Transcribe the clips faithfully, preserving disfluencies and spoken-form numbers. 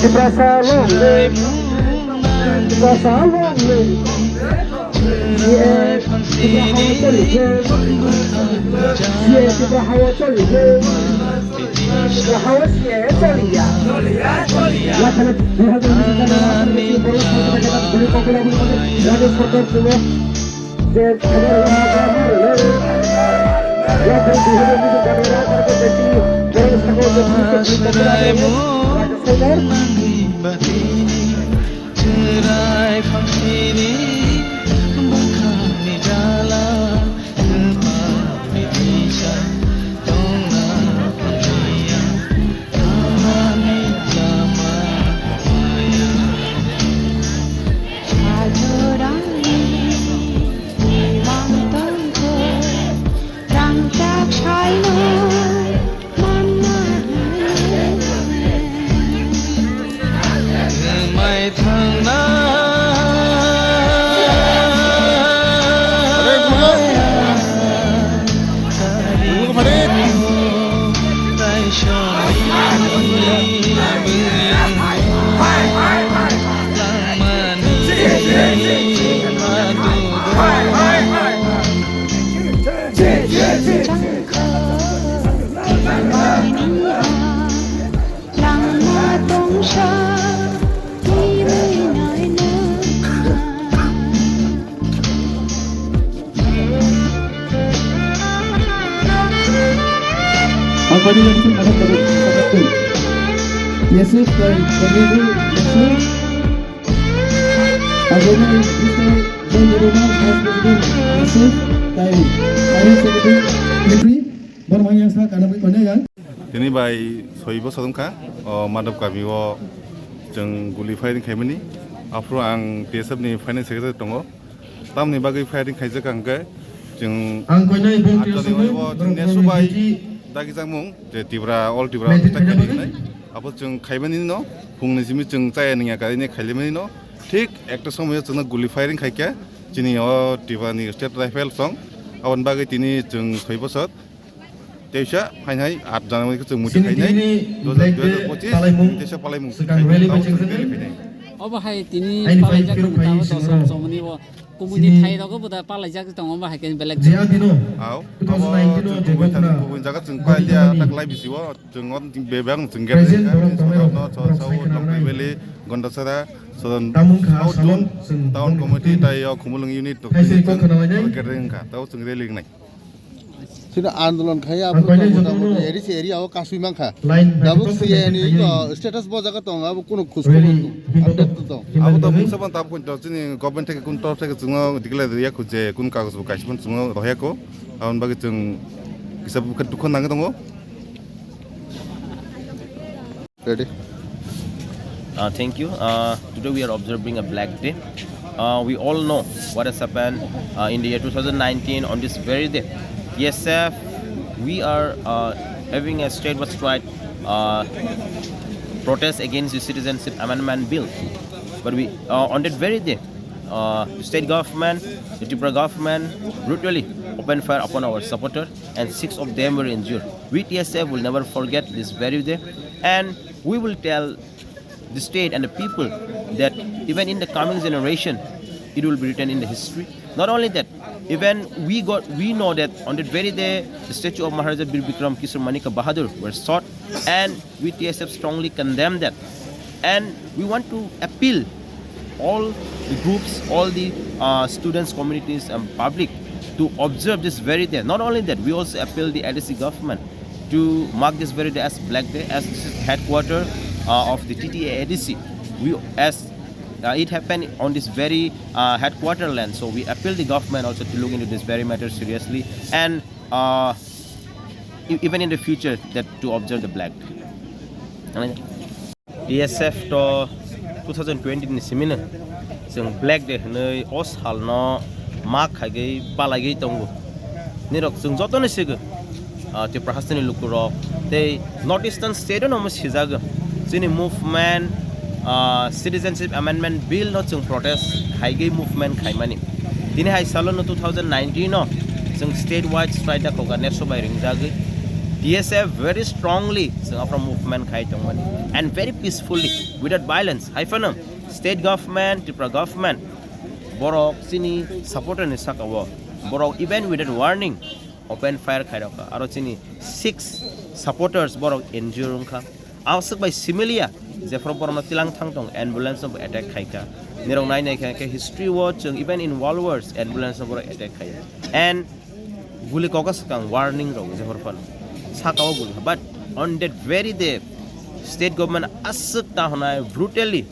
Tiprasa long live. Tiprasa long live. Chwrai phangsini bwkhakni jala kwpal bithisa tongna hamya, hamani lama maya. Sajorani imang tongkha rangchak saino. Yusuf, Yusuf. Abono Mister John Debolal, Vice President, Yusuf, tai Arun Secretary, Entry, borok yang sa kana bai konya yang. Tini bai soi bosor wngkha, o Madhab Kami o chwng guli firing khaimani. Aphuru ang T S F ni Finance Secretary tongo. Tamni bagwi firing khaijak ang khe, chwng ang koinai bung T S F ni o chwng nesu bai dagi jakmung, je Tripura, all Tripura attack khaidi hinai. Abo chwng khaimani no, phungni simi chwng chaya ningya karini khailimani no. Thik ekta somoyo chwngno guli firing khaikha, chini o Tripura ni State Rifle song. Aboni bagwi tini chwng soi bosor. Teisa, hai hai, aat January khe chwng muitu khainai, dui hazar pochisni teisa palaimung. Swkang rally bai chwng rally khainai. Obo hai tini aini palaijak pai tong khe tabo phai dos songro. Chomoni bo kubuni chini thai rogo bo da palaijak tongo, obo hai khe belek je adino Ao, two thousand nineteen abo o chwng je kubui thani gotna kubui jaga chwng pailiya, taklai bisi o chwng o bebak chwng present gereng borok tongmani rok no borok sao sai khna Longpui nai. Valley, Gondasara, Sodan Tamung kha South salon Zone, chwng Town Committee tei o Khumulwng unit rok tei se kok khna nai. Gereng kha, tao chwng rally wngnai. Chini andolon khai ya, ang aphuru pailai tongmo jotono tamo eri se eri o kasui mankha. Line by Dabuk cross siya ni khai ko status bo jaga tong abo kuno khus rally khobor himba update tong. Abo to mungsa ban tabuk to chini government theke kun torop theke chungo declare ya khuje kun kagoj bo kaisa ban chungo rohya ko. Aboni bagwi chwng kisa bukha dukha nangwi tongo. Ready? Uh, thank you. Uh, today we are observing a black day. Uh, we all know what has happened uh, in the year two thousand nineteen on this very day. T S F, we are uh, having a statewide strike uh, protest against the Citizenship Amendment Bill. But we, uh, on that very day, uh, the state government, the Tripura government brutally opened fire upon our supporter, and six of them were injured. We T S F will never forget this very day, and we will tell the state and the people that even in the coming generation, it will be written in the history. Not only that, even we got we know that on that very day, the statue of Maharaja Bir Bikram Kishore Manikya Bahadur were shot, and we T S F strongly condemn that. And we want to appeal all the groups, all the uh, students, communities, and public to observe this very day. Not only that, we also appeal the A D C government to mark this very day as Black Day, as this is headquarter uh, of the T T A A D C. We, as uh, it happened on this very uh, headquarter land, so we appeal the government also to look into this very matter seriously and uh, e- even in the future that to observe the Black Day. T S F to two thousand twenty ni simino chwng Black Day hwnwi o salno ma khaigwi palaigwi tongo. Nirok chwng jotono sigo, ah, Tripura hasteni lukurok tei North Eastern state-o no omo sijago. Chini movement, ah, Citizenship Amendment Bill no chwng protest khaigwi movement khaimani. Tini hai salo no two thousand nineteen no chwng state wide strike da koga neso bai ringjagwi. T S F very strongly chwng afro movement khai tongmani and very peacefully without violence. Hai phano state government, Tripura government borok chini supporter ni saka o borok even without warning open fire khai rokha. Aro chini six supporters borok injure wngkha. Aswk bai similia jephru borokno tilang thang tong ambulance no attack khaikha. Nirok nai nai kha khe history o chwng even in world wars ambulance no borok attack khaiya. And guli koka swkang warning rok jephru phano saka o guli. But on that very day state government aswk ta hwnai brutally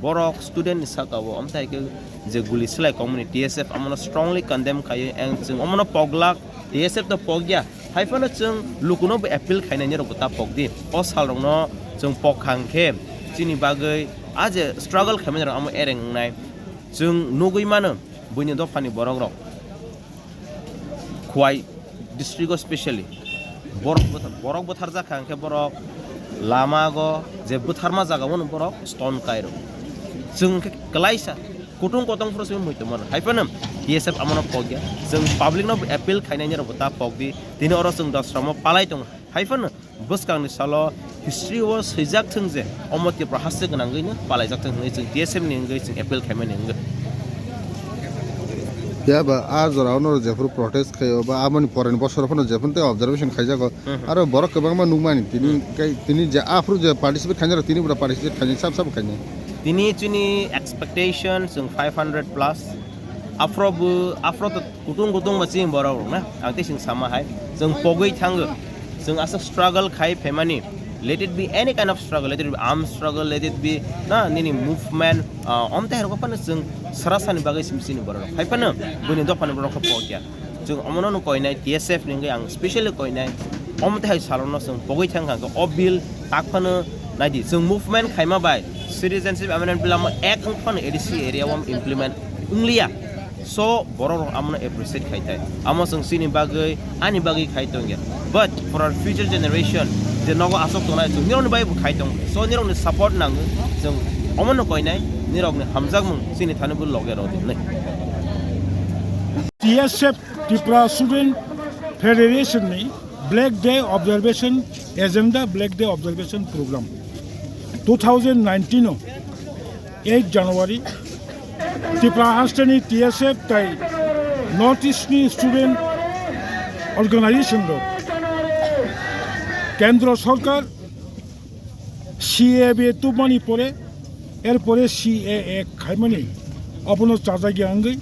borok student ni saka o amtai khe je guli slai kongmani T S F amono strongly condemn khaio and chwng amono poglak T S F to pogya. Hai phano chwng lukuno bo appeal khainai nirok bo ta pogdi. O sal rokno chwng pok khang khe chini bagwi a je struggle khaimani rok amo ereng wngnai. Chwng nugwi mano buini dophani borok rok. Khwai district o specially borok bwtha-, borok bwtharjak kha hwnkhe borok lama go je bwtharma jaga o borok stone kai rw. Chwng hwnkhe kwlaisa kutung kotong phuru se mui tongmano hai phano T S F amono pokya. Chwng public no appeal khainai nirok bo ta pokdi, tini oro chwng dosramo palai tongo hai phano. Bwskangni salo history o swijak thwng je omo Tripura haste gwnangwi no palaijak thwng hwnwi chwng T S F ni wngwi chwng appeal khaimani wngwi. Phiya ba a jora o norok jephuru protest khaio ba aboni poreni bosoro phano jephuru tei observation khaijago. Mhm. Aro borok kwbangma nukmani tini Mhm. kai tini je aphuru je participate khainai rok tini bo participate khainai sab sab khainai. Tini chini expectation chwng five hundred plus. Aphuru bo aphuru to kutung kutung ba chini borok rok na ang tei chwng sama hai chwng pogwi thango. Chwng aswk struggle khai phaimani, let it be any kind of struggle, let it be armed struggle, let it be na nini movement, ah, omtai rok phano chwng sara sani bagwi sim chini borok rok hai phano buini dophani borok khe pokya. Chwng omono no koinai T S F ni wngwi ang specially koinai. Omtai hai salono chwng pogwi thangkha o bill tak phano naidi chwng movement khaima bai citizenship amendment bill amo ek wng phano A D C area o implement wngliya. So borok rok amono appreciate khai thai. Amo chwng chini bagwi, ani bagwi khai tongya. But for our future generation, je nogo aswk tongnai chwng nirokni bagwi bo khai tong. So nirokni support nango. Chwng omono koinai, nirokni hamjakmung chini thani bo loge rw di hwnwi. T S F Tripura Student Federation ni Black Day Observation Agenda, Black Day Observation Program two thousand nineteen o eight January Tripura hasteni T S F tai North East ni student organization rok Kendro Sorkar C A A tubmani pore, er pore C A A khaimani abono chajagya wngwi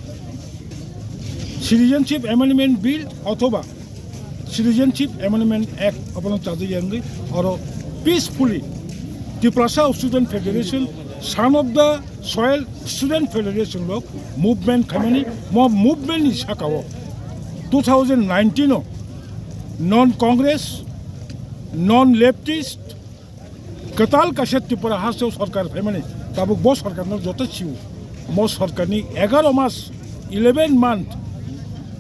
Citizenship Amendment Bill othoba Citizenship Amendment Act abono chajagya wngwi oro peacefully Tiprasa Student Federation, son of the soil student federation rok movement khaimani, mo movement ni sakao two thousand nineteen o non Congress, non leftist, kwtal kaisa Tripura hasteo sorkar phaimani, tabuk bo sorkarno joto siu. Mo sorkarni egaro mas, eleven month,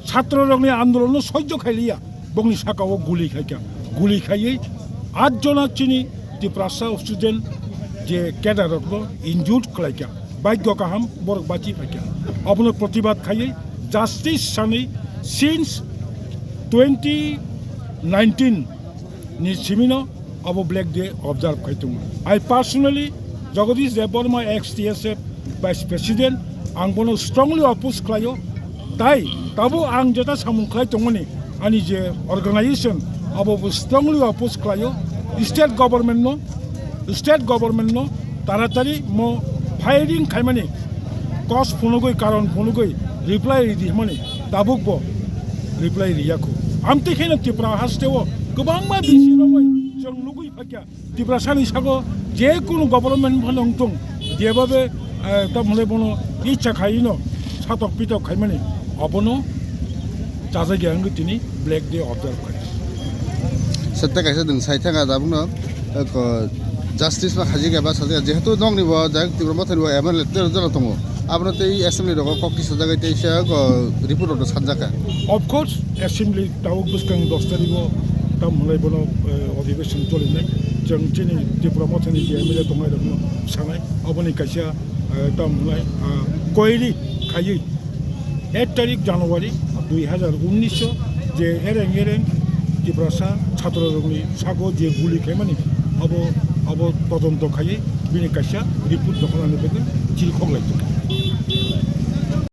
chhatro rokni andolonno sojjo khailiya, bongni sakao guli khaikha. Guli khaiwi at jona chini Tiprasa student je cadre rokno injured khlaikha. Bhagyo kaham borok bachi phaikha. Abono protibad khaiwi justice sanwi since twenty nineteen ni simino abo Black Day observe khai tongo. I personally, Jagadish Debbarma, ex T S F Vice President, ang bono strongly oppose khlaio. Tai tabuk ang jeta samung khlai tongmani, ani je organization, abo bo strongly oppose khlaio. State government no, state government no taratari mo firing khaimani cause phunugwi, karon phunugwi reply ridi hwnmani, tabuk bo reply riyakho. Amtwi kheno Tripura hasteo kwbangma bisi romwi chwng nugwi phaikha. Tiprasani sago je kunu government phano wngtong, jebabe, eh, tamhwnai bono icha khaino satok pitok khaimani, abono chajagya wngwi tini Black Day observe khai. Sette kaisa dwng sai thangkha tabukno, eh, ko, justice ma khajikya ba sajak, jehetu nokni bo jai Tipra Mothani bo M L A tero jora tongo, abono tei assembly rogo kok tisajagwi teisa, ko, report rok sanjakha. Of course, assembly tabuk bwskang dos tarikgo tam hwnlai bono, eh, adhibeshon cholinai. Chwng chini Tipra Mothani je M L A tongnai rokno sanai, oboni kaisa, eh, tam hwnlai, ah, query khaiwi eight tarik January dui hazar unnish o je ereng ereng Tiprasa chhatro rokni sago je guli khaimani, abo, abo todonto khaiwi bini kaisa report dokholani bagwi chirikhok lai tongo.